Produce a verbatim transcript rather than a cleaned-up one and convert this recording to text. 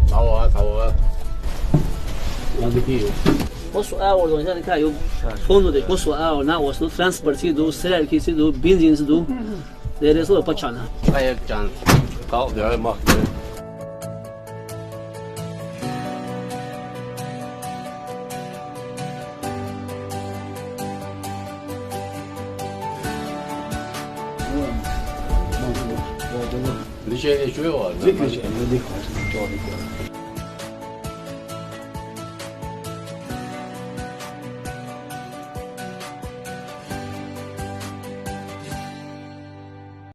Tava, tava. Kosovo euro, znači, kaj, o fondo de Kosovo euro, na osnovu transporti do, serki do, benzin do. De resto pa čana. Kaj je čan? Kao da je mak. Niče ne čuje.